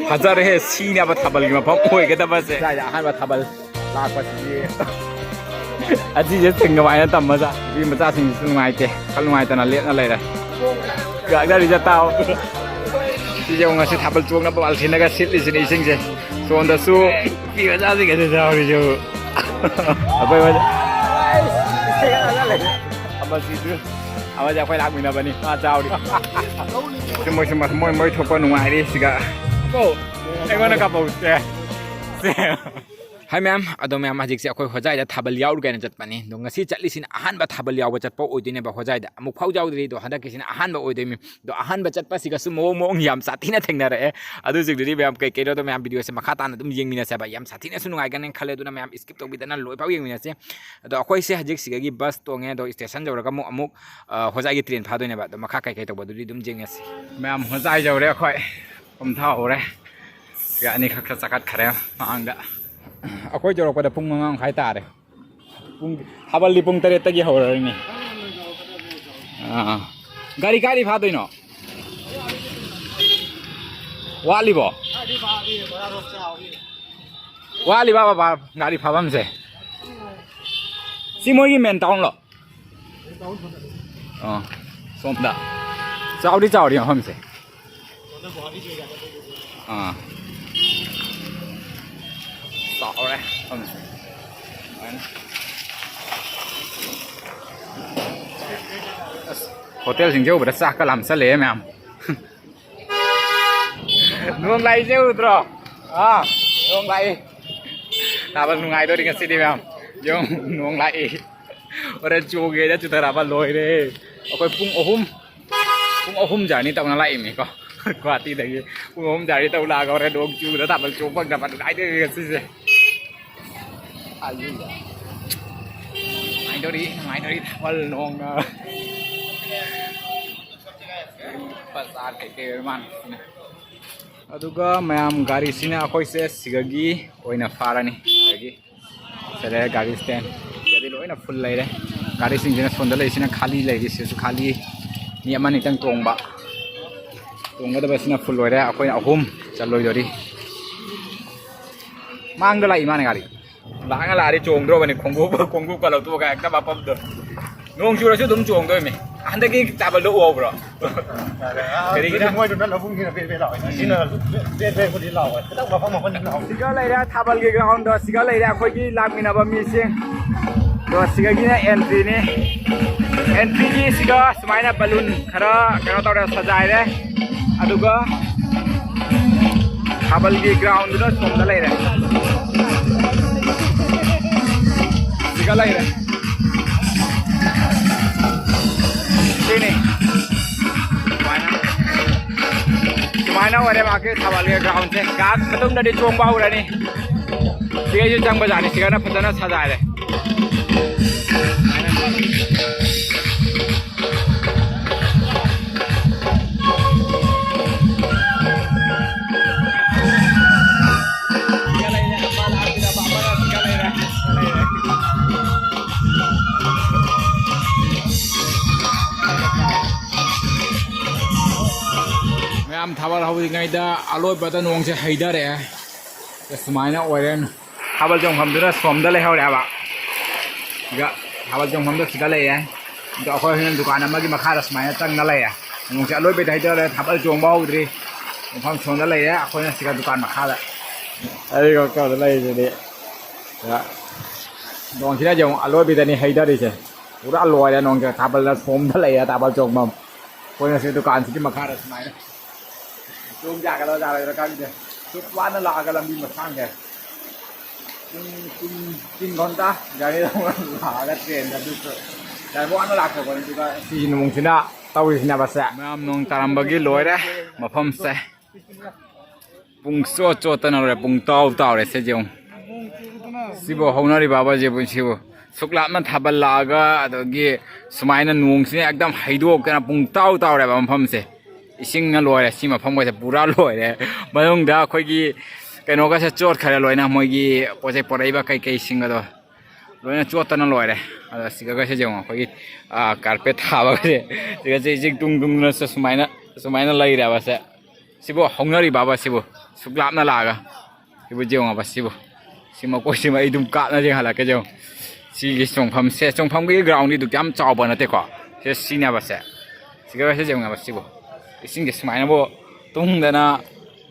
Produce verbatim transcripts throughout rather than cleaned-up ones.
ꯐꯖꯔꯦꯍꯦ, ꯁꯤꯅꯦꯕ ꯊꯥꯕꯜꯒꯤ ꯃꯐꯝ ꯑꯣꯏꯒꯗꯕꯁꯦ꯫ ꯁ꯭ꯋꯥꯏꯗ ꯑꯍꯥꯟꯕ ꯊꯥꯕꯜ ꯂꯥꯛꯄꯁꯤꯗꯤ꯫ ꯑꯁꯤꯁꯦ ꯁꯤꯡ ꯀꯃꯥꯏꯅ ꯇꯝꯃꯖꯥꯠ? ꯅꯨꯄꯤ ꯃꯆꯥꯁꯤꯡꯁꯤꯁꯨ ꯅꯨꯡꯉꯥꯏꯇꯦ, ꯋꯥꯈꯜ ꯅꯨꯡꯉꯥꯏꯇꯅ ꯂꯦꯞꯅ ꯂꯩꯔꯦ꯫ ꯉꯥꯡꯅꯔꯤꯁꯦ ꯇꯥꯎ꯫ ꯁꯤꯁꯦ ꯉꯁꯤ ꯊꯥꯕꯜ ꯆꯣꯡꯅꯕ ꯕꯥꯜꯊꯤꯟꯅꯒ ꯁꯤꯠꯂꯤꯁꯤꯅꯦ ꯏꯁꯤꯡꯁꯦ꯫ ꯁꯣꯝꯗꯁꯨ ꯅꯨꯄꯤ ꯃꯆꯥꯁꯤꯡꯒꯁꯦ ꯌꯥꯎꯔꯤꯁꯦ꯫ ꯑꯩꯈꯣꯏ ꯃꯁꯦ-, ꯑꯃꯁꯤꯁꯨ, ꯑꯃꯁꯦ ꯑꯩꯈꯣꯏ ꯂꯥꯛꯃꯤꯟꯅꯕꯅꯤ, ꯃꯥ ꯆꯥꯎꯔꯤ꯫ ꯁꯤ ꯃꯣꯏ, ꯁꯤ ꯃꯣꯏ, ꯃꯣꯏ ꯊꯣꯛꯄ ꯅꯨꯡꯉꯥꯏꯔꯤ ꯁꯤꯒ꯫ ꯑꯩꯉꯣꯟꯗ ꯀꯥꯞꯄꯧꯁꯦ꯫ ꯁꯦ꯫ ꯍꯥꯏ ꯃꯌꯥꯝ, ꯑꯗꯣ ꯃꯌꯥꯝ, ꯍꯧꯖꯤꯛꯁꯦ ꯑꯩꯈꯣꯏ ꯍꯣꯖꯥꯏꯗ ꯊꯥꯕꯜ ꯌꯥꯎꯔꯨꯒꯦꯅ ꯆꯠꯄꯅꯤ꯫ ꯑꯗꯣ ꯉꯁꯤ ꯆꯠꯂꯤꯁꯤꯅ ꯑꯍꯥꯟꯕ ꯊꯥꯕꯜ ꯌꯥꯎꯕ ꯆꯠꯄ ꯑꯣꯏꯗꯣꯏꯅꯦꯕ ꯍꯣꯖꯥꯏꯗ꯫ ꯑꯃꯨꯛ ꯐꯥꯎ ꯌꯥꯎꯗ꯭ꯔꯤ, ꯑꯗꯣ ꯍꯟꯗꯛꯀꯤꯁꯤꯅ ꯑꯍꯥꯟꯕ ꯑꯣꯏꯗꯣꯏꯅꯤ꯫ ꯑꯗꯣ ꯑꯍꯥꯟꯕ ꯆꯠꯄꯁꯤꯒꯁꯨ ꯃꯑꯣꯡ ꯃꯑꯣꯡ ꯌꯥꯝ ꯁꯥꯊꯤꯅ ꯊꯦꯡꯅꯔꯛꯑꯦ꯫ ꯑꯗꯨꯁꯤꯡꯗꯨꯗꯤ ꯃꯌꯥꯝ ꯀꯩ ꯀꯩꯅꯣꯗꯣ ꯃꯌꯥꯝ ꯚꯤꯗꯤꯑꯣꯁꯦ ꯃꯈꯥ ꯇꯥꯅ ꯑꯗꯨꯝ ꯌꯦꯡꯃꯤꯟꯅꯁꯦꯕ꯫ ꯌꯥꯝ ꯁꯥꯊꯤꯅꯁꯨ ꯅꯨꯡꯉꯥꯏꯒꯅꯤ ꯈꯜꯂꯦ꯫ ꯑꯗꯨꯅ ꯃꯌꯥꯝ skip ꯇꯧꯕꯤꯗꯅ ꯂꯣꯏꯐꯥꯎ ꯌꯦꯡꯃꯤꯟꯅꯁꯦ꯫ ꯑꯗꯣ ꯑꯩꯈꯣꯏꯁꯦ ꯍꯧꯖꯤꯛ ꯁꯤꯗꯒꯤ ꯕꯁ ꯇꯣꯡꯉꯦ, ꯑꯗꯣ ꯁ꯭ꯇꯦꯁꯟ ꯌꯧꯔꯒ ꯑꯃꯨꯛ, ꯑꯃꯨꯛ, ꯑ, ꯍꯣꯖꯥꯏꯒꯤ ꯇ꯭ꯔꯦꯟ ꯐꯥꯗꯣꯏꯅꯦꯕ꯫ ꯑꯗꯣ ꯃꯈꯥ ꯀꯩ ꯀꯩ ꯇꯧꯕꯗꯨꯗꯤ ꯑꯗꯨꯝ ꯌꯦꯡꯉꯁꯤ꯫ ꯃꯌꯥꯝ ꯍꯣꯖꯥꯏ ꯌꯧꯔꯦ ꯑꯩꯈꯣꯏ꯫ ꯐꯝꯊꯍꯧꯔꯦ꯫ ꯁꯤꯒ ꯑꯅꯤꯈꯛꯇ ꯆꯥꯈꯠꯈ꯭ꯔꯦ ꯃꯥꯡꯗ꯫ ꯑꯩꯈꯣꯏ ꯌꯧꯔꯛꯄꯗ ꯄꯨꯡ ꯃꯉꯥ ꯃꯈꯥꯏ ꯇꯥꯔꯦ꯫ ꯄꯨꯡ, ꯊꯥꯕꯜꯗꯤ ꯄꯨꯡ ꯇꯔꯦꯠꯇꯒꯤ ꯍꯧꯔꯅꯤ꯫ ꯑꯥ꯫ ꯒꯥꯔꯤ ꯀꯥꯏꯗꯩ ꯐꯥꯗꯣꯏꯅꯣ? ꯋꯥꯠꯂꯤꯕꯣ? ꯋꯥꯠꯂꯤꯕ ꯕꯕꯥ ꯒꯥꯔꯤ ꯐꯥꯐꯝꯁꯦ? ꯁꯤ ꯃꯣꯏꯒꯤ ꯃꯦꯟ ꯇꯥꯎꯟꯂꯣ? ꯑꯥ, ꯁꯣꯝꯗ꯫ ꯆꯥꯎꯗꯤ ꯆꯥꯎꯔꯤ ꯃꯐꯝꯁꯦ꯫ ꯑꯥ꯫ ꯆꯥꯎꯔꯦ ꯃꯐꯝꯁꯦ꯫ ꯑꯁ, ꯍꯣꯇꯦꯜꯁꯤꯡꯁꯦ ꯎꯕꯗ ꯆꯥꯛꯀ ꯂꯥꯝꯁꯜꯂꯛꯑꯦ ꯃꯌꯥꯝ꯫ ꯅꯣꯡ ꯂꯥꯛꯏꯁꯦ ꯎꯗ꯭ꯔꯣ? ꯑꯥ, ꯅꯣꯡ ꯂꯥꯛꯏ꯫ ꯊꯥꯕꯜ ꯅꯨꯡꯉꯥꯏꯗꯣꯔꯤ ꯉꯁꯤꯗꯤ ꯃꯌꯥꯝ꯫ ꯌꯦꯡꯉꯨ, ꯅꯣꯡ ꯂꯥꯛꯏ꯫ ꯍꯣꯔꯦꯟ ꯆꯣꯡꯒꯦꯅ ꯆꯨꯊꯔꯛꯑꯕ ꯂꯣꯏꯔꯦ꯫ ꯑꯩꯈꯣꯏ ꯄꯨꯡ ꯑꯍꯨꯝ, ꯄꯨꯡ ꯑꯍꯨꯝ journey ꯇꯧꯅ ꯂꯥꯛꯏꯕꯅꯤꯀꯣ꯫ ꯒꯨꯍꯥꯇꯤꯗꯒꯤ ꯄꯨꯡ ꯑꯍꯨꯝ journey ꯇꯧ ꯂꯥꯛꯑꯒ ꯍꯣꯔꯦꯟ ꯅꯣꯡ ꯆꯨꯕꯗ ꯊꯥꯕꯜ ꯆꯣꯡ ꯐꯪꯗꯕ ꯅꯨꯡꯉꯥꯏꯗꯣꯔꯤ ꯉꯁꯤꯁꯦ꯫ ꯅꯨꯡꯉꯥꯏꯗꯣꯔꯤ, ꯅꯨꯡꯉꯥꯏꯗꯣꯔꯤ ꯊꯥꯕꯜ ꯅꯣꯡꯅ꯫ ꯕꯖꯥꯔ ꯀꯩꯀꯩ ꯑꯣꯏꯔ ꯃꯥꯜꯂꯦ ꯁꯤꯅ꯫ ꯑꯗꯨꯒ ꯃꯌꯥꯝ ꯒꯥꯔꯤꯁꯤꯅ ꯑꯩꯈꯣꯏꯁꯦ ꯁꯤꯒꯒꯤ ꯑꯣꯏꯅ ꯐꯥꯔꯅꯤ꯫ ꯁꯤꯗꯒꯤ ꯁꯤꯗ ꯂꯩꯔꯦ ꯒꯥꯔꯤ stand꯫ ꯁꯤꯗꯗꯤ ꯂꯣꯏꯅ full ꯂꯩꯔꯦ꯫ ꯒꯥꯔꯤꯁꯤꯡꯁꯤꯅ ꯁꯣꯝꯗ ꯂꯩꯔꯤꯁꯤꯅ ꯈꯥꯂꯤ ꯂꯩꯔꯤ꯫ ꯁꯤꯁꯨ ꯈꯥꯂꯤ꯫ ꯃꯤ ꯑꯃꯅꯤꯇꯪ ꯇꯣꯡꯕ꯫ ꯇꯣꯡꯒꯗꯕꯁꯤꯅ full ꯑꯣꯏꯔꯦ꯫ ꯑꯩꯈꯣꯏꯅ ꯑꯍꯨꯝ꯫ ꯆꯠꯂꯣꯏꯗꯣꯔꯤ꯫ ꯃꯥꯡꯗ ꯂꯥꯛꯏ ꯃꯥꯅ ꯒꯥꯔꯤ꯫ ꯂꯥꯛꯅ ꯂꯥꯛꯑꯗꯤ ꯆꯣꯡꯗ꯭ꯔꯣꯕꯅꯤ, ꯈꯣꯡꯎꯞ, ꯈꯣꯡꯎꯞꯀ ꯂꯧꯊꯣꯛꯑꯒ ꯍꯦꯛꯇ ꯃꯐꯝꯗꯣ꯫ ꯅꯣꯡ ꯆꯨꯔꯁꯨ ꯑꯗꯨꯝ ꯆꯣꯡꯗꯣꯏꯃꯤ꯫ ꯍꯟꯗꯛꯀꯤ ꯊꯥꯕꯜꯗꯣ ꯎꯍꯧꯕ꯭ꯔꯣ? ꯀꯔꯤꯒꯤꯅꯣ? ꯃꯣꯏꯗꯨꯅ ꯂꯧꯕꯨꯛꯅꯤꯅ ꯕꯦꯠ ꯕꯦꯠ ꯂꯥꯎꯋꯦ꯫ ꯁꯤꯅ ꯕꯦꯠ ꯕꯦꯠꯄꯨꯗꯤ ꯂꯥꯎꯋꯦ꯫ ꯈꯤꯇꯪ ꯃꯐꯝ ꯃꯐꯝꯗꯤ ꯂꯥꯎꯋꯦ꯫ ꯁꯤꯒ ꯂꯩꯔꯦ ꯊꯥꯕꯜꯒꯤ ground ꯗꯣ, ꯁꯤꯒ ꯂꯩꯔꯦ ꯑꯩꯈꯣꯏꯒꯤ ꯂꯥꯛꯃꯤꯟꯅꯕ ꯃꯤꯁꯤꯡ꯫ ꯑꯗꯣ ꯁꯤꯒꯒꯤꯅ entry ꯅꯤ꯫ Entry ꯒꯤ ꯁꯤꯒ ꯁꯨꯃꯥꯏꯅ balloon ꯈꯔ ꯀꯩꯅꯣ ꯇꯧꯔꯦ, ꯁꯖꯥꯏꯔꯦ꯫ ꯑꯗꯨꯒ ꯊꯥꯕꯜꯒꯤ ground ꯗꯨꯅ ꯁꯣꯝꯗ ꯂꯩꯔꯦ꯫ ꯁꯤꯒ ꯂꯩꯔꯦ꯫ ꯁꯤꯅꯤ꯫ ꯁꯨꯃꯥꯏꯅ, ꯁꯨꯃꯥꯏꯅ ꯑꯣꯏꯔꯦ ꯃꯥꯒꯤ ꯊꯥꯕꯜꯒꯤ ground ꯁꯦ꯫ ꯉꯥꯏꯍꯥꯛ ꯃꯇꯨꯡꯗꯗꯤ ꯆꯣꯡꯕ ꯍꯧꯔꯅꯤ꯫ ꯁꯤꯒꯩꯁꯨ ꯆꯪꯕꯖꯥꯠꯅꯤ꯫ ꯁꯤꯒꯅ ꯐꯖꯅ ꯁꯥꯖꯥꯏꯔꯦ꯫ ꯃꯌꯥꯝ ꯊꯥꯕꯜ ꯍꯧꯗ꯭ꯔꯤꯉꯩꯗ ꯑꯂꯣꯏꯕꯗ ꯅꯣꯡꯁꯦ ꯍꯩꯊꯔꯛꯑꯦ꯫ ꯁꯨꯃꯥꯏꯅ ꯑꯣꯏꯔꯦ꯫ ꯊꯥꯕꯜ ꯆꯣꯡꯐꯝꯗꯨꯅ ꯁꯣꯝꯗ ꯂꯩꯍꯧꯔꯦ ꯍꯥꯏꯕ꯫ ꯁꯤꯗ ꯊꯥꯕꯜ ꯆꯣꯡꯐꯝꯗꯣ ꯁꯤꯗ ꯂꯩꯔꯦ꯫ ꯑꯗꯣ ꯑꯩꯈꯣꯏ ꯍꯧꯖꯤꯛ ꯗꯨꯀꯥꯟ ꯑꯃꯒꯤ ꯃꯈꯥꯗ ꯁꯨꯃꯥꯏꯅ ꯆꯪꯉ ꯂꯩꯔꯦ꯫ ꯅꯣꯡꯁꯦ ꯑꯂꯣꯏꯕꯗ ꯍꯩꯊꯔꯦ, ꯊꯥꯕꯜ ꯆꯣꯡꯕ ꯍꯧꯗ꯭ꯔꯤ꯫ ꯃꯐꯝ ꯁꯣꯝꯗ ꯂꯩꯔꯦ, ꯑꯩꯈꯣꯏꯅ ꯁꯤꯗ ꯗꯨꯀꯥꯟ ꯃꯈꯥꯗ꯫ ꯑꯩꯒ ꯀꯩꯅꯣꯗ ꯂꯩꯔꯤꯁꯤꯗꯤ꯫ ꯅꯣꯡꯁꯤꯅ ꯌꯦꯡꯉꯨ, ꯑꯂꯣꯏꯕꯤꯗꯅꯤ ꯍꯩꯊꯔꯤꯁꯦ꯫ ꯄꯨꯔꯥ ꯂꯣꯏꯔꯦ ꯅꯣꯡꯁꯦ꯫ ꯊꯥꯕꯜꯗ ꯁꯣꯝꯗ ꯂꯩꯔꯦ ꯊꯥꯕꯜ ꯆꯣꯡꯐꯝ꯫ ꯑꯩꯈꯣꯏꯅ ꯁꯤ ꯗꯨꯀꯥꯟꯁꯤꯒꯤ ꯃꯈꯥꯗ ꯁꯨꯃꯥꯏꯅ꯫ ꯆꯣꯡ ꯌꯥꯒꯗ꯭ꯔꯥ ꯌꯥꯔꯣꯏꯗ꯭ꯔꯥ ꯈꯪꯗꯦ꯫ ꯁꯨꯛ ꯋꯥꯅ ꯂꯥꯛꯑꯒ ꯂꯝꯕꯤ ꯃꯁꯥꯡꯁꯦ꯫ ꯄꯨꯡ ꯀꯨꯟ, ꯇꯤꯟ ꯘꯟꯇꯥ ꯒꯥꯔꯤꯗ ꯂꯥꯛꯑꯒ train ꯗ ꯑꯗꯨꯁꯨ ꯌꯥꯝ ꯋꯥꯅ ꯂꯥꯛꯆꯕꯅꯤ꯫ ꯑꯗꯨꯒ ꯁꯤꯒꯤ ꯅꯣꯡꯁꯤꯅ ꯇꯧꯔꯤꯁꯤꯅꯦꯕꯁꯦ꯫ ꯃꯌꯥꯝ ꯅꯣꯡ ꯇꯥꯔꯝꯕꯒꯤ ꯂꯣꯏꯔꯦ ꯃꯐꯝꯁꯦ꯫ ꯄꯨꯡ ꯆꯣꯠ ꯆꯣꯠꯇꯅ ꯂꯣꯏꯔꯦ, ꯄꯨꯡ ꯇꯥꯎ ꯇꯥꯎꯔꯦ꯫ ꯁꯦ ꯌꯦꯡꯉꯨ, ꯁꯤꯕꯨ ꯍꯧꯅꯔꯤꯕ ꯁꯤꯕꯨ, ꯁꯤꯕꯨ ꯁꯨꯛ ꯂꯥꯞꯅ ꯊꯥꯕꯜ ꯂꯥꯛꯑꯒ, ꯑꯗꯒꯤ ꯁꯨꯃꯥꯏꯅ ꯅꯣꯡꯁꯤꯅ ꯑꯦꯛꯗꯝ ꯍꯩꯗꯣꯛꯇꯅ ꯄꯨꯡ ꯇꯥꯎ ꯇꯥꯎꯔꯦꯕ ꯃꯐꯝꯁꯦ꯫ ꯏꯁꯤꯡꯅ ꯂꯣꯏꯔꯦ꯫ ꯁꯤ ꯃꯐꯝꯒꯁꯦ ꯄꯨꯔꯥ ꯂꯣꯏꯔꯦ꯫ ꯃꯅꯨꯡꯗ ꯑꯩꯈꯣꯏꯒꯤ ꯀꯩꯅꯣꯒꯁꯦ ꯆꯣꯠꯈ꯭ꯔꯦ ꯂꯣꯏꯅ, ꯃꯣꯏꯒꯤ ꯄꯣꯠ ꯆꯩ ꯄꯣꯔꯛꯏꯕ ꯀꯩꯀꯩꯁꯤꯡꯒꯗꯣ ꯂꯣꯏꯅ ꯆꯣꯠꯇꯅ ꯂꯣꯏꯔꯦ꯫ ꯑꯗꯣ ꯁꯤꯒꯒꯁꯦ ꯌꯦꯡꯉꯣ, ꯑꯩꯈꯣꯏꯒꯤ, ꯑꯥ, carpet ꯊꯥꯕꯒꯁꯦ ꯁꯤꯒꯁꯦ ꯏꯁꯤꯡ ꯇꯨꯡ ꯇꯨꯡꯗꯅ ꯁꯨꯃꯥꯏꯅ, ꯁꯨꯃꯥꯏꯅ ꯂꯩꯔꯦꯕꯁꯦ꯫ ꯁꯤꯕꯨ ꯍꯧꯅꯔꯤꯕꯕ ꯁꯤꯕꯨ ꯁꯨꯛ ꯂꯥꯞꯅ ꯂꯥꯛꯑꯒ꯫ ꯁꯤꯕꯨ ꯌꯦꯡꯉꯣꯕ ꯁꯤꯕꯨ꯫ ꯁꯤ ꯃꯀꯣꯏꯁꯤꯃ ꯑꯩ ꯑꯗꯨꯝ ꯀꯥꯞꯅ ꯌꯦꯡꯍꯜꯂꯛꯀꯦ ꯌꯦꯡꯉꯣ꯫ ꯁꯤꯒꯤ ꯆꯣꯡꯐꯝꯁꯦ, ꯆꯣꯡꯐꯝꯒꯤ ground ꯗꯤ ꯑꯗꯨꯛ ꯌꯥꯝ ꯆꯥꯎꯕ ꯅꯠꯇꯦꯀꯣ꯫ ꯁꯤ ꯁꯤꯅꯦꯕ ꯁꯦ꯫ ꯁꯤꯒ ꯁꯤ ꯌꯦꯡꯉꯣꯕ ꯁꯤꯕꯨ꯫ ꯏꯁꯤꯡꯁꯦ ꯁꯨꯃꯥꯏꯅꯕꯨ ꯇꯨꯡꯗꯅ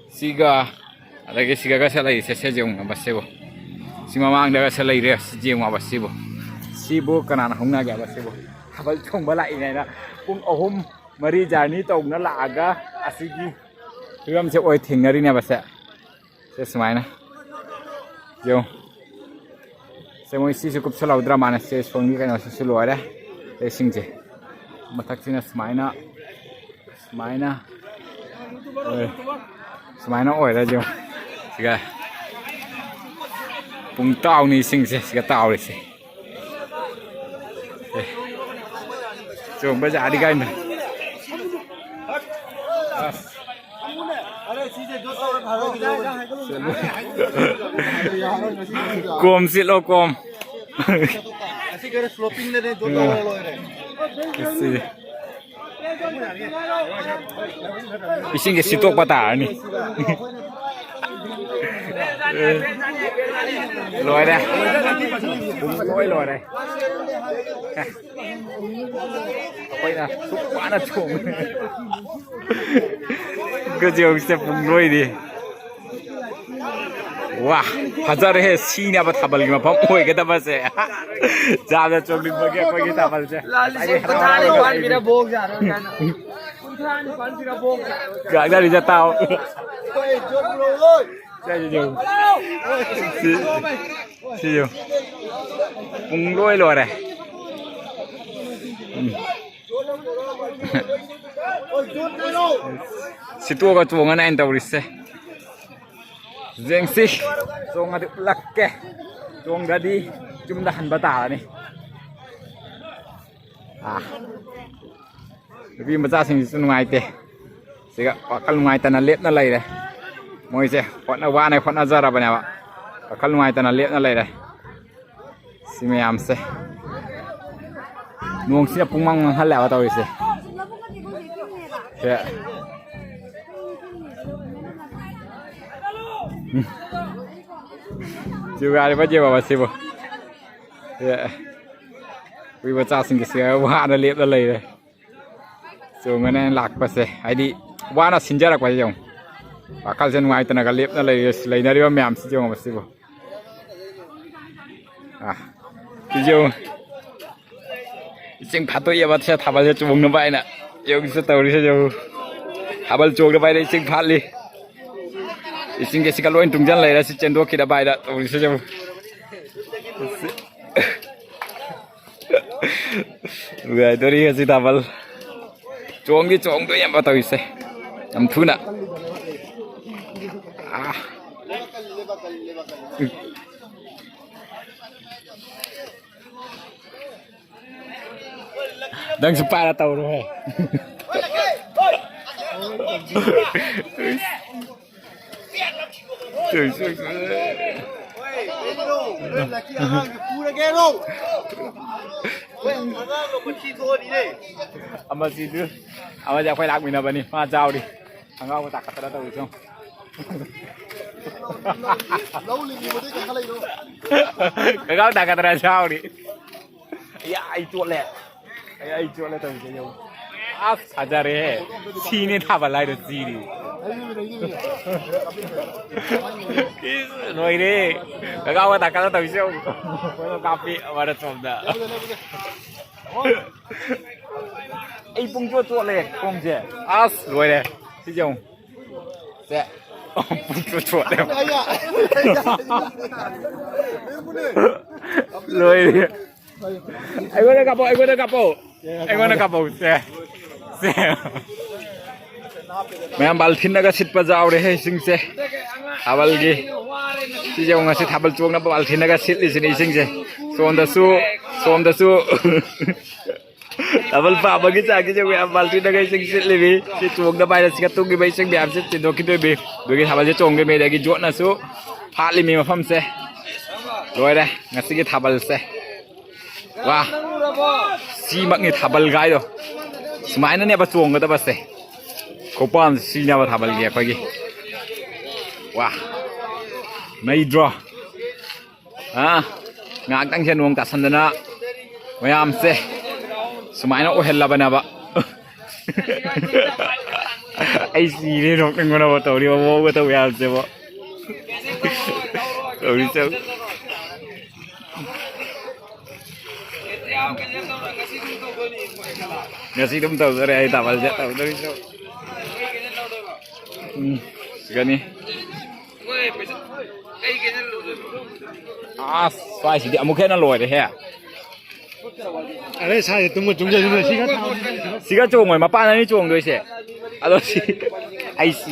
ꯁꯤꯒ ꯑꯗꯒꯤ ꯁꯤꯒꯒꯁꯦ ꯂꯩꯔꯤꯁꯦ ꯁꯦ ꯌꯦꯡꯉꯣꯕ ꯁꯤꯕꯨ꯫ ꯁꯤ ꯃꯃꯥꯡꯗꯒꯁꯦ ꯂꯩꯔꯦ ꯁꯤ ꯌꯦꯡꯉꯣꯕ ꯁꯤꯕꯨ꯫ ꯁꯤꯕꯨ ꯀꯅꯥꯅ ꯍꯧꯅꯒꯦꯕ ꯁꯤꯕꯨ꯫ ꯊꯥꯕꯜ ꯆꯣꯡꯕ ꯂꯥꯛꯏꯅꯦꯅ ꯄꯨꯡ ꯑꯍꯨꯝ ꯃꯔꯤ journey ꯇꯧꯅ ꯂꯥꯛꯑꯒ ꯑꯁꯤꯒꯤ ꯐꯤꯕꯝꯁꯦ ꯑꯣꯏ ꯊꯦꯡꯅꯔꯤꯅꯦꯕ ꯁꯦ꯫ ꯁꯦ ꯁꯨꯃꯥꯏꯅ꯫ ꯌꯦꯡꯉꯨ꯫ ꯁꯦ ꯃꯣꯏ ꯁꯤꯁꯨ ꯀꯨꯞꯁꯜꯍꯧꯗ꯭ꯔ ꯃꯥꯅꯦ꯫ ꯁꯦ ꯁꯣꯝꯒꯤ ꯀꯩꯅꯣꯁꯤꯁꯨ ꯂꯣꯏꯔꯦ꯫ ꯁꯦ ꯏꯁꯤꯡꯁꯦ꯫ ꯃꯊꯛꯁꯤꯅ ꯁꯨꯃꯥꯏꯅ꯫ ꯁꯨꯃꯥꯏꯅ꯫ ꯑꯣꯏ-, ꯁꯨꯃꯥꯏꯅ ꯑꯣꯏꯔꯦ ꯌꯦꯡꯉꯨ꯫ ꯁꯤꯒ ꯄꯨꯡ ꯇꯥꯎꯅꯤ ꯏꯁꯤꯡꯁꯦ ꯁꯤꯒ ꯇꯥꯎꯔꯤꯁꯦ꯫ ꯑꯦ꯫ ꯆꯣꯡꯕ ꯌꯥꯔꯤ ꯀꯥꯏꯅ꯫ ꯑꯁ꯫ ꯀꯣꯝ ꯆꯤꯠꯂꯣ, ꯀꯣꯝ꯫ ꯁꯤ꯫ ꯏꯁꯤꯡꯁꯦ ꯁꯤꯠꯇꯣꯛꯄ ꯇꯥꯔꯅꯤ꯫ ꯂꯣꯏꯔꯦ꯫ ꯄꯨꯡ ꯂꯣꯏ ꯂꯣꯏꯔꯦ꯫ ꯑꯩꯈꯣꯏꯅ ꯁꯨꯛ ꯋꯥꯅ ꯊꯣꯡꯉꯦ꯫ ꯒꯖꯦꯡꯁꯦ ꯄꯨꯡ ꯂꯣꯏꯗꯤ꯫ ꯋꯥ, ꯐꯖꯔꯦꯍꯦ꯫ ꯁꯤꯅꯦꯕ ꯊꯥꯕꯜꯒꯤ ꯃꯐꯝ ꯑꯣꯏꯒꯗꯕꯁꯦ꯫ ꯌꯥꯝꯅ ꯆꯣꯡꯅꯤꯡꯕꯒꯤ ꯑꯩꯈꯣꯏꯒꯤ ꯊꯥꯕꯜꯁꯦ꯫ ꯂꯥꯜꯂꯤꯁꯦ ꯀꯨꯟꯊ꯭ꯔꯥꯅꯤ ꯄꯥꯟꯕꯤꯔ ꯕꯣꯛ ꯌꯥꯔꯣꯏ ꯀꯥꯏꯅ꯫ ꯀꯨꯟꯊ꯭ꯔꯥꯅꯤ ꯄꯥꯟꯕꯤꯔ ꯕꯣꯛ ꯌꯥꯔꯣꯏ꯫ ꯉꯥꯡꯅꯔꯤꯁꯦ ꯇꯥꯎ꯫ ꯁꯤ, ꯁꯤ, ꯁꯤ ꯌꯦꯡꯉꯨ꯫ ꯄꯨꯡ ꯂꯣꯏ ꯂꯣꯏꯔꯦ꯫ ꯎꯝ꯫ ꯁꯤꯠꯇꯣꯛꯑꯒ ꯆꯣꯡꯉꯅꯤ ꯑꯩꯅ ꯇꯧꯔꯤꯁꯦ꯫ ꯌꯦꯡꯁꯤ, ꯆꯣꯡꯉꯗꯤ ꯎꯠꯂꯛꯀꯦ, ꯆꯣꯡꯗ꯭ꯔꯗꯤ ꯌꯨꯝꯗ ꯍꯟꯕ ꯇꯥꯔꯅꯤ꯫ ꯑꯥ꯫ ꯅꯨꯄꯤ ꯃꯆꯥꯁꯤꯡꯁꯤꯁꯨ ꯅꯨꯡꯉꯥꯏꯇꯦ꯫ ꯁꯤꯒ ꯋꯥꯈꯜ ꯅꯨꯡꯉꯥꯏꯇꯅ ꯂꯦꯞꯅ ꯂꯩꯔꯦ꯫ ꯃꯣꯏꯁꯦ ꯍꯣꯠꯅ-, ꯋꯥꯅ ꯍꯣꯠꯅꯖꯔꯕꯅꯦꯕ꯫ ꯋꯥꯈꯜ ꯅꯨꯡꯉꯥꯏꯇꯅ ꯂꯦꯞꯅ ꯂꯩꯔꯦ꯫ ꯁꯤ ꯃꯌꯥꯝꯁꯦ꯫ ꯅꯣꯡꯁꯤꯅ ꯄꯨꯡꯃꯪ ꯃꯪꯍꯜꯂꯦꯕ ꯇꯧꯔꯤꯁꯦ꯫ ꯁꯦ꯫ ꯖꯨꯒꯥꯔꯤꯕ ꯌꯦꯡꯉꯣ ꯃꯁꯤꯕꯨ꯫ ꯑꯦ, ꯑꯩꯈꯣꯏ ꯃꯆꯥꯁꯤꯡꯒꯤꯁꯦ ꯋꯥꯅ ꯂꯦꯞꯅ ꯂꯩꯔꯦ꯫ ꯆꯣꯡꯉꯅꯦꯅ ꯂꯥꯛꯄꯁꯦ, ꯍꯥꯏꯗꯤ ꯋꯥꯅ ꯁꯤꯟꯖꯔꯛꯄꯁꯦ ꯌꯦꯡꯉꯨ꯫ ꯋꯥꯈꯜꯁꯦ ꯅꯨꯡꯉꯥꯏꯇꯅꯒ ꯂꯦꯞꯅ ꯂꯩꯔꯦ, ꯂꯩꯅꯔꯤꯕ ꯃꯌꯥꯝꯁꯤ ꯌꯦꯡꯉꯣ ꯃꯁꯤꯕꯨ꯫ ꯑꯥ, ꯁꯤꯁꯨ ꯏꯁꯤꯡ ꯐꯥꯠꯇꯣꯛꯑꯦꯕ ꯁꯦ, ꯊꯥꯕꯜꯁꯦ ꯆꯣꯡꯅꯕ ꯍꯥꯏꯅ꯫ ꯌꯦꯡꯉꯨꯁꯦ ꯇꯧꯔꯤꯁꯦ ꯌꯦꯡꯉꯨ꯫ ꯊꯥꯕꯜ ꯆꯣꯡꯅꯕ ꯍꯥꯏꯅ ꯏꯁꯤꯡ ꯐꯥꯠꯂꯤ꯫ ꯏꯁꯤꯡꯁꯦ ꯁꯤꯒ ꯂꯣꯏ ꯇꯨꯡꯁꯤꯟ ꯂꯩꯔꯦ, ꯁꯤ ꯆꯦꯟꯊꯣꯛꯈꯤꯅꯕ ꯍꯥꯏꯅ ꯇꯧꯔꯤꯁꯦ ꯌꯦꯡꯉꯨ꯫ ꯅꯨꯡꯉꯥꯏꯗꯣꯔꯤ ꯉꯁꯤ ꯊꯥꯕꯜ꯫ ꯆꯣꯡꯗꯤ ꯆꯣꯡꯗꯣꯏꯅꯦꯕ ꯇꯧꯔꯤꯁꯦ꯫ ꯌꯥꯝ ꯊꯨꯅ꯫ ꯑꯥ꯫ ꯅꯪꯁꯨ ꯄꯥꯏꯔ ꯇꯧꯔꯣꯍꯦ꯫ ꯑꯃꯁꯤꯗꯨ, ꯑꯃꯁꯦ ꯑꯩꯈꯣꯏ ꯂꯥꯛꯃꯤꯟꯅꯕꯅꯤ, ꯃꯥ ꯆꯥꯎꯔꯤ꯫ ꯈꯪꯒꯥꯎꯒ ꯇꯥꯈꯠꯇꯅ ꯇꯧꯔꯤꯁꯦ ꯌꯦꯡꯉꯨ꯫ ꯈꯪꯒꯥꯎ ꯇꯥꯈꯠꯇꯅ ꯆꯥꯎꯔꯤ꯫ ꯑꯩ, ꯑꯩ ꯆꯣꯠꯂꯦ꯫ ꯑꯩ, ꯑꯩ ꯆꯣꯠꯂꯦ ꯇꯧꯔꯤꯁꯦ ꯌꯦꯡꯉꯨ꯫ ꯑꯁ, ꯐꯖꯔꯦꯍꯦ꯫ ꯁꯤꯅꯦ ꯊꯥꯕꯜ ꯍꯥꯏꯗꯣ, ꯁꯤꯅꯤ꯫ ꯏꯁ, ꯂꯣꯏꯔꯦ꯫ ꯈꯪꯒꯥꯎꯒ ꯇꯥꯈꯠꯇꯅ ꯇꯧꯔꯤꯁꯦ ꯌꯦꯡꯉꯨ꯫ ꯐꯣꯇꯣ ꯀꯥꯞꯄꯤ ꯑꯃꯅ ꯁꯣꯝꯗ꯫ ꯑꯩ ꯄꯨꯡ ꯆꯣꯠ ꯆꯣꯠꯂꯦ ꯈꯣꯡꯁꯦ꯫ ꯑꯁ, ꯂꯣꯏꯔꯦ꯫ ꯁꯤꯁꯦ ꯌꯦꯡꯉꯨ꯫ ꯁꯦ꯫ ꯄꯨꯡ ꯆꯣꯠ ꯆꯣꯠꯂꯦ꯫ ꯂꯣꯏꯔꯦ꯫ ꯑꯩꯉꯣꯟꯗ ꯀꯥꯞꯄꯣ, ꯑꯩꯉꯣꯟꯗ ꯀꯥꯞꯄꯣ꯫ ꯑꯩꯉꯣꯟꯗ ꯀꯥꯞꯄꯣ꯫ ꯁꯦ꯫ ꯁꯦ꯫ ꯃꯌꯥꯝ ꯕꯥꯜꯊꯤꯟꯅꯒ ꯁꯤꯠꯄ ꯌꯥꯎꯔꯦꯍꯦ ꯏꯁꯤꯡꯁꯦ꯫ ꯊꯥꯕꯜꯒꯤ꯫ ꯁꯤꯁꯦ ꯌꯦꯡꯉꯨ, ꯉꯁꯤ ꯊꯥꯕꯜ ꯆꯣꯡꯅꯕ ꯕꯥꯜꯊꯤꯟꯅꯒ ꯁꯤꯠꯂꯤꯁꯤꯅꯤ ꯏꯁꯤꯡꯁꯦ꯫ ꯁꯣꯝꯗꯁꯨ, ꯁꯣꯝꯗꯁꯨ꯫ ꯊꯥꯕꯜ ꯄꯥꯝꯕꯒꯤ ꯆꯥꯡꯁꯦ ꯌꯦꯡꯉꯨ, ꯌꯥꯝ ꯕꯥꯜꯇꯤꯟꯗꯒ ꯏꯁꯤꯡ ꯁꯤꯠꯂꯤꯃꯤ꯫ ꯁꯤ ꯆꯣꯡꯗ ꯚꯥꯏꯔꯁꯁꯤꯒ ꯇꯨꯡꯒꯤ ꯃꯩꯁꯤꯡ ꯃꯌꯥꯝꯁꯦ ꯆꯤꯟꯊꯣꯛꯈꯤꯗꯣꯏꯃꯤ꯫ ꯑꯗꯨꯒꯤ ꯊꯥꯕꯜꯁꯦ ꯆꯣꯡꯗꯣꯏꯃꯤ꯫ ꯑꯗꯒꯤ ꯌꯣꯠꯅꯁꯨ ꯐꯥꯠꯂꯤꯃꯤ ꯃꯐꯝꯁꯦ꯫ ꯂꯣꯏꯔꯦ ꯉꯁꯤꯒꯤ ꯊꯥꯕꯜꯁꯦ꯫ ꯋꯥ! ꯁꯤꯃꯛꯅꯤ ꯊꯥꯕꯜ ꯍꯥꯏꯗꯣ꯫ ꯁꯨꯃꯥꯏꯅꯅꯦꯕ ꯆꯣꯡꯒꯗꯕꯁꯦ꯫ ꯈꯨꯄꯥꯝ ꯁꯤꯅꯦꯕ ꯊꯥꯕꯜꯒꯤ ꯑꯩꯈꯣꯏꯒꯤ꯫ ꯋꯥ! ꯃꯩꯗ꯭ꯔꯣ? ꯑ, ꯉꯥꯏꯍꯥꯛꯇꯪꯁꯦ ꯅꯣꯡ ꯇꯥꯁꯟꯗꯅ ꯃꯌꯥꯝꯁꯦ ꯁꯨꯃꯥꯏꯅ ꯑꯣꯏꯍꯜꯂꯕꯅꯦꯕ꯫ ꯑꯩ ꯁꯤꯔꯦ ꯅꯣꯛꯅꯤꯡꯕꯅꯕ ꯇꯧꯔꯤꯕ ꯃꯑꯣꯡꯒ ꯇꯧ ꯌꯥꯕꯁꯦꯕꯣ꯫ ꯇꯧꯔꯤ ꯆꯧ꯫ ꯉꯁꯤ ꯑꯗꯨꯝ ꯇꯧꯗꯣꯔꯦ ꯑꯩ ꯊꯥꯕꯜꯁꯦ ꯇꯧꯗꯣꯔꯤ ꯆꯧ꯫ ꯎꯝ, ꯁꯤꯒꯅꯤ꯫ ꯑꯁ, ꯁ꯭ꯋꯥꯏꯁꯤꯗꯤ ꯑꯃꯨꯛ ꯍꯦꯟꯅ ꯂꯣꯏꯔꯦꯍꯦ꯫ ꯑꯔꯦ, ꯁꯥꯏꯁꯦ ꯇꯨꯝꯕ ꯆꯨꯝꯖꯜꯂꯨ, ꯁꯤꯒ ꯊꯥꯕꯅꯤ꯫ ꯁꯤꯒ ꯆꯣꯡꯉꯣꯏ, ꯃꯄꯥꯟ ꯑꯅꯤ ꯆꯣꯡꯗꯣꯏꯁꯦ꯫ ꯑꯗꯣ ꯁꯤ, ꯑꯩ ꯁꯤ,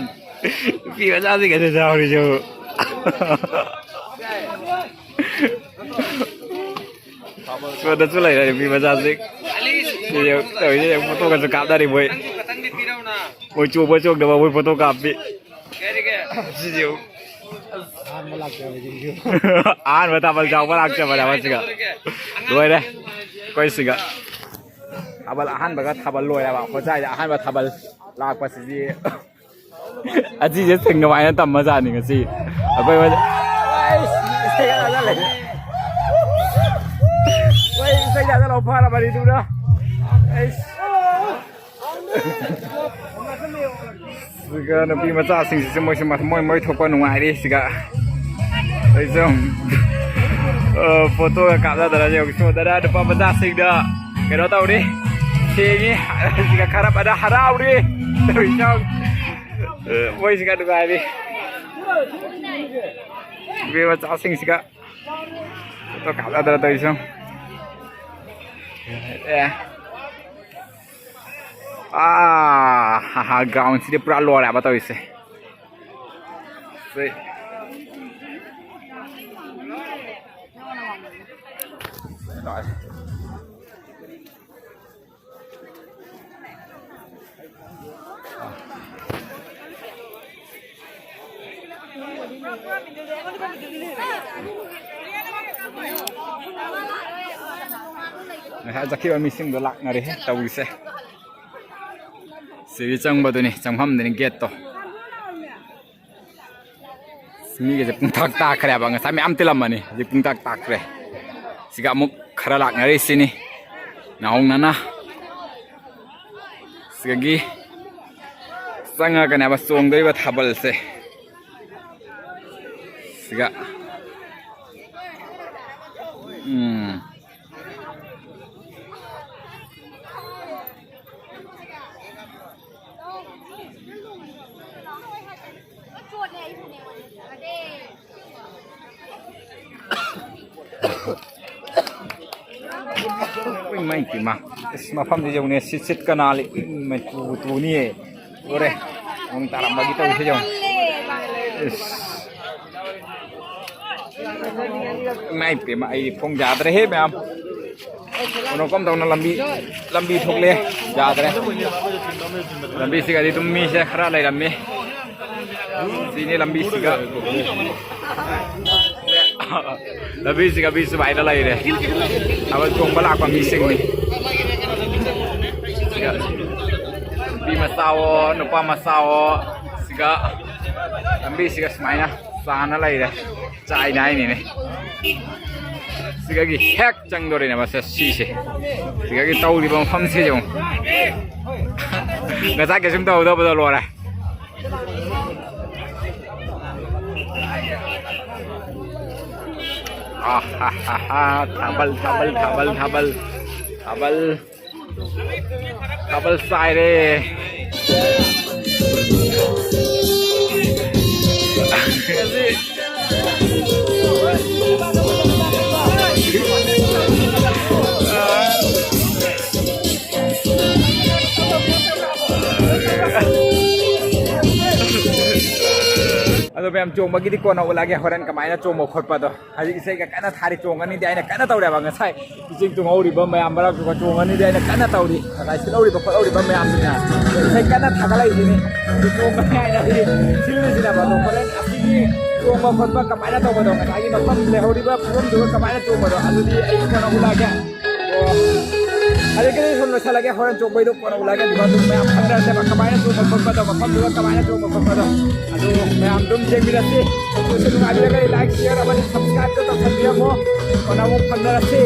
ꯅꯨꯄꯤ ꯃꯆꯥꯁꯤꯡ ꯑꯗꯨ ꯌꯥꯎꯔꯤꯁꯦ꯫ ꯁꯣꯝꯗꯁꯨ ꯂꯩꯔꯦ ꯅꯨꯄꯤ ꯃꯆꯥꯁꯤꯡ꯫ ꯁꯤ ꯌꯦꯡꯉꯨ, ꯇꯧꯔꯤꯁꯦ ꯌꯦꯡꯉꯨ, ꯐꯣꯇꯣꯒꯁꯨ ꯀꯥꯞꯅꯔꯤ ꯃꯣꯏ꯫ ꯃꯣꯏ ꯆꯣꯡꯕ ꯆꯣꯡꯗꯕ ꯃꯣꯏ ꯐꯣꯇꯣ ꯀꯥꯞꯄꯤ꯫ ꯁꯤ ꯌꯦꯡꯉꯨ꯫ ꯑꯍꯥꯟꯕ ꯂꯥꯛꯆꯕꯁꯤꯡꯁꯨ꯫ ꯑꯍꯥꯟꯕ ꯊꯥꯕꯜ ꯆꯥꯎꯕ ꯂꯥꯛꯆꯕꯅꯦ ꯑꯃꯁꯤꯒ꯫ ꯂꯣꯏꯔꯦ꯫ ꯑꯩꯈꯣꯏ ꯁꯤꯒ꯫ ꯊꯥꯕꯜ ꯑꯍꯥꯟꯕꯒ ꯊꯥꯕꯜ ꯂꯣꯏꯔꯕ꯫ ꯍꯣꯖꯥꯏꯗ ꯑꯍꯥꯟꯕ ꯊꯥꯕꯜ ꯂꯥꯛꯄꯁꯤꯗꯤ꯫ ꯑꯁꯤꯁꯦ ꯁꯤꯡ ꯀꯃꯥꯏꯅ ꯇꯝꯃꯖꯥꯠꯅꯤ ꯉꯁꯤ꯫ ꯑꯩꯈꯣꯏ ꯍꯣꯖꯥꯏ-, ꯑꯩꯁ! ꯏꯁꯩꯒ ꯊꯥꯖꯜꯂꯦ꯫ ꯍꯣꯏ, ꯏꯁꯩ ꯊꯥꯖꯜꯂꯣ, ꯐꯔꯕꯅꯤ ꯑꯗꯨꯅ꯫ ꯑꯩꯁ! ꯁꯤꯒ ꯅꯨꯄꯤ ꯃꯆꯥꯁꯤꯡꯁꯤꯁꯨ ꯃꯣꯏꯁꯨ ꯃꯣꯏ ꯃꯣꯏ ꯊꯣꯛꯄ ꯅꯨꯡꯉꯥꯏꯔꯤ ꯁꯤꯒ꯫ ꯑꯩꯁꯨ, ꯑ, ꯐꯣꯇꯣꯒ ꯀꯥꯞꯅꯗꯅ ꯌꯦꯡꯉꯨ꯫ ꯁꯣꯝꯗꯅ ꯅꯨꯄꯥ ꯃꯆꯥꯁꯤꯡꯅ ꯀꯩꯅꯣ ꯇꯧꯔꯤ, ꯊꯦꯡꯉꯤ꯫ ꯁꯤꯒ ꯈꯔ ꯑꯃꯅ ꯍꯔꯥꯎꯔꯤ꯫ ꯇꯧꯔꯤꯁꯤ ꯌꯦꯡꯉꯨ꯫ ꯑ, ꯃꯣꯏꯁꯤꯒ ꯅꯨꯡꯉꯥꯏꯔꯤ꯫ ꯅꯨꯄꯤ ꯃꯆꯥꯁꯤꯡꯁꯤꯒ ꯐꯣꯇꯣ ꯀꯥꯞꯅꯗꯅ ꯇꯧꯔꯤꯁꯤ ꯌꯦꯡꯉꯨ꯫ ꯑꯦ꯫ ꯑꯥ, ꯍꯥ, ꯍꯥ, ground ꯁꯤꯗꯤ ꯄꯨꯔꯥ ꯂꯣꯏꯔꯦꯕ ꯇꯧꯔꯤꯁꯦ꯫ ꯁꯤ꯫ ꯉꯁꯥꯏ ꯆꯠꯈꯤꯕ ꯃꯤꯁꯤꯡꯗꯣ ꯂꯥꯛꯅꯔꯦꯍꯦ ꯇꯧꯔꯤꯁꯦ꯫ ꯁꯤꯒꯤ ꯆꯪꯕꯗꯨꯅꯤ, ꯆꯪꯐꯝꯗꯨꯅꯤ gate ꯇꯣ꯫ ꯃꯤꯒꯁꯦ ꯄꯨꯡꯇꯥꯛ ꯇꯥꯛꯈ꯭ꯔꯦꯕ꯫ ꯉꯁꯥꯏ ꯃꯌꯥꯝ ꯇꯤꯜꯂꯝꯕꯅꯤ, ꯍꯧꯖꯤꯛ ꯄꯨꯡꯇꯥꯛ ꯇꯥꯛꯈ꯭ꯔꯦ꯫ ꯁꯤꯒ ꯑꯃꯨꯛ ꯈꯔ ꯂꯥꯛꯅꯔꯤꯁꯤꯅꯤ ꯅꯧꯍꯧꯅꯅ꯫ ꯁꯤꯗꯒꯤ ꯆꯪꯉꯒꯅꯦꯕ ꯆꯣꯡꯗꯣꯔꯤꯕ ꯊꯥꯕꯜꯁꯦ꯫ ꯁꯤꯒ ꯎꯝ꯫ ꯏꯃꯥꯏ ꯄꯦꯝꯃ꯫ ꯑꯁ, ꯃꯐꯝꯁꯤ ꯌꯦꯡꯉꯨꯅꯦ, ꯁꯤꯠ ꯁꯤꯠꯀ ꯅꯥꯜꯂꯤ꯫ ꯏꯃꯥꯏ, ꯇꯨꯕꯨ ꯇꯨꯅꯤꯌꯦ꯫ ꯂꯣꯏꯔꯦ꯫ ꯅꯣꯡ ꯇꯥꯔꯝꯕꯒꯤ ꯇꯧꯔꯤꯁꯦ ꯌꯦꯡꯉꯨ꯫ ꯏꯁ꯫ ꯏꯃꯥꯏ ꯄꯦꯝꯃ, ꯑꯩ ꯈꯣꯡ ꯌꯥꯗ꯭ꯔꯦꯍꯦ ꯃꯌꯥꯝ꯫ ꯀꯩꯅꯣ ꯀꯝ ꯇꯧꯅ ꯂꯝꯕꯤ, ꯂꯝꯕꯤ ꯊꯣꯛꯂꯦ꯫ ꯌꯥꯗ꯭ꯔꯦ꯫ ꯂꯝꯕꯤꯁꯤꯒꯗꯤ ꯑꯗꯨꯝ ꯃꯤꯁꯦ ꯈꯔ ꯂꯩꯔꯝꯃꯤ꯫ ꯁꯤꯅꯤ ꯂꯝꯕꯤꯁꯤꯒ꯫ ꯂꯝꯕꯤꯁꯤꯒ ꯃꯤ ꯁꯨꯃꯥꯏꯅ ꯂꯩꯔꯦ꯫ ꯊꯥꯕꯜ ꯆꯣꯡꯕ ꯂꯥꯛꯄ ꯃꯤꯁꯤꯡꯅꯤ꯫ ꯁꯤꯒ ꯅꯨꯄꯤ ꯃꯆꯥꯋꯣ, ꯅꯨꯄꯥ ꯃꯆꯥꯋꯣ, ꯁꯤꯒ ꯂꯝꯕꯤꯁꯤꯒ ꯁꯨꯃꯥꯏꯅ ꯆꯥꯅ ꯂꯩꯔꯦ꯫ ꯆꯥꯏꯅ ꯍꯥꯏꯅꯤꯅꯦ꯫ ꯁꯤꯗꯒꯤ ꯍꯦꯛ ꯆꯪꯗꯣꯔꯤꯅꯦ ꯃꯁꯦ ꯁꯤꯁꯦ꯫ ꯁꯤꯗꯒꯤ ꯇꯧꯔꯤꯕ ꯃꯐꯝꯁꯦ ꯌꯦꯡꯉꯨ꯫ ꯉꯁꯥꯏ ꯀꯩꯁꯨꯝ ꯇꯧꯍꯧꯗꯕꯗꯣ ꯂꯣꯏꯔꯦ꯫ ꯑꯥ ꯍꯥ ꯍꯥ ꯍꯥ꯫ ꯊꯥꯕꯜ, ꯊꯥꯕꯜ, ꯊꯥꯕꯜ, ꯊꯥꯕꯜ, ꯊꯥꯕꯜ꯫ ꯊꯥꯕꯜ ꯆꯥꯏꯔꯦ꯫ ꯑꯗꯣ ꯃꯌꯥꯝ, ꯆꯣꯡꯕꯒꯤꯗꯤ ꯀꯣꯟꯅ ꯎꯠꯂꯛꯑꯒꯦ, ꯍꯣꯔꯦꯟ ꯀꯃꯥꯏꯅ ꯆꯣꯡꯕ ꯈꯣꯠꯄꯗꯣ꯫ ꯍꯧꯖꯤꯛ ꯏꯁꯩꯒ ꯀꯟꯅ ꯊꯥꯔꯤ, ꯆꯣꯡꯒꯅꯤꯗꯤ ꯑꯩꯅ ꯀꯟꯅ ꯇꯧꯔꯦꯕ꯫ ꯉꯁꯥꯏ ꯏꯁꯤꯡ ꯇꯨꯡꯍꯧꯔꯤꯕ ꯃꯌꯥꯝ ꯃꯔꯛꯇꯨꯒ ꯆꯣꯡꯒꯅꯤꯗꯤ ꯑꯩꯅ ꯀꯟꯅ ꯇꯧꯔꯤ꯫ ꯉꯁꯥꯏ ꯁꯤꯠꯍꯧꯔꯤꯕ ꯈꯣꯠꯍꯧꯔꯤꯕ ꯃꯌꯥꯝꯁꯤꯅ ꯏꯁꯩ ꯀꯟꯅ ꯊꯥꯒꯠꯂꯛꯏꯁꯤꯅꯤ꯫ ꯑꯗꯨ ꯆꯣꯡꯒꯅꯤ ꯍꯥꯏꯅ ꯍꯧꯖꯤꯛ ꯁꯤꯜꯂꯤꯁꯤꯅꯦꯕ꯫ ꯑꯗꯣ ꯍꯣꯔꯦꯟ ꯑꯁꯤꯒꯤ ꯆꯣꯡꯕ ꯈꯣꯠꯄ ꯀꯃꯥꯏꯅ ꯇꯧꯕꯗꯣ, ꯉꯁꯥꯏꯒꯤ ꯃꯐꯝ ꯂꯩꯍꯧꯔꯤꯕ ꯐꯤꯕꯝꯗꯨꯒ ꯀꯃꯥꯏꯅ ꯆꯣꯡꯕꯗꯣ, ꯑꯗꯨꯗꯤ ꯑꯩ ꯀꯣꯟꯅ ꯎꯠꯂꯛꯑꯒꯦ꯫ ꯑꯣ꯫ ꯑꯗꯒꯤꯗꯤ ꯁꯨꯝ ꯂꯣꯏꯁꯤꯜꯂꯒꯦ, ꯍꯣꯔꯦꯟ ꯆꯣꯡꯕꯩꯗꯣ ꯀꯣꯟꯅ ꯎꯠꯂꯒꯦ, ꯑꯗꯨꯒ ꯑꯗꯨꯝ ꯃꯌꯥꯝ ꯈꯪꯅꯔꯁꯦꯕ, ꯀꯃꯥꯏꯅ ꯆꯣꯡꯕ ꯈꯣꯠꯄꯗꯣ, ꯃꯐꯝꯗꯨꯗ ꯀꯃꯥꯏꯅ ꯆꯣꯡꯕ ꯈꯣꯠꯄꯗꯣ, ꯑꯗꯨ ꯃꯌꯥꯝ ꯑꯗꯨꯝ ꯌꯦꯡꯃꯤꯟꯅꯁꯤ꯫ ꯑꯗꯨꯁꯨ ꯅꯨꯡꯉꯥꯏꯕꯤꯔꯒꯗꯤ like, share ꯑꯃꯗꯤ subscribe ꯇꯣ ꯇꯧꯁꯟꯕꯤꯔꯝꯃꯣ꯫ ꯀꯣꯟꯅ ꯑꯃꯨꯛ ꯐꯪꯅꯔꯁꯤ꯫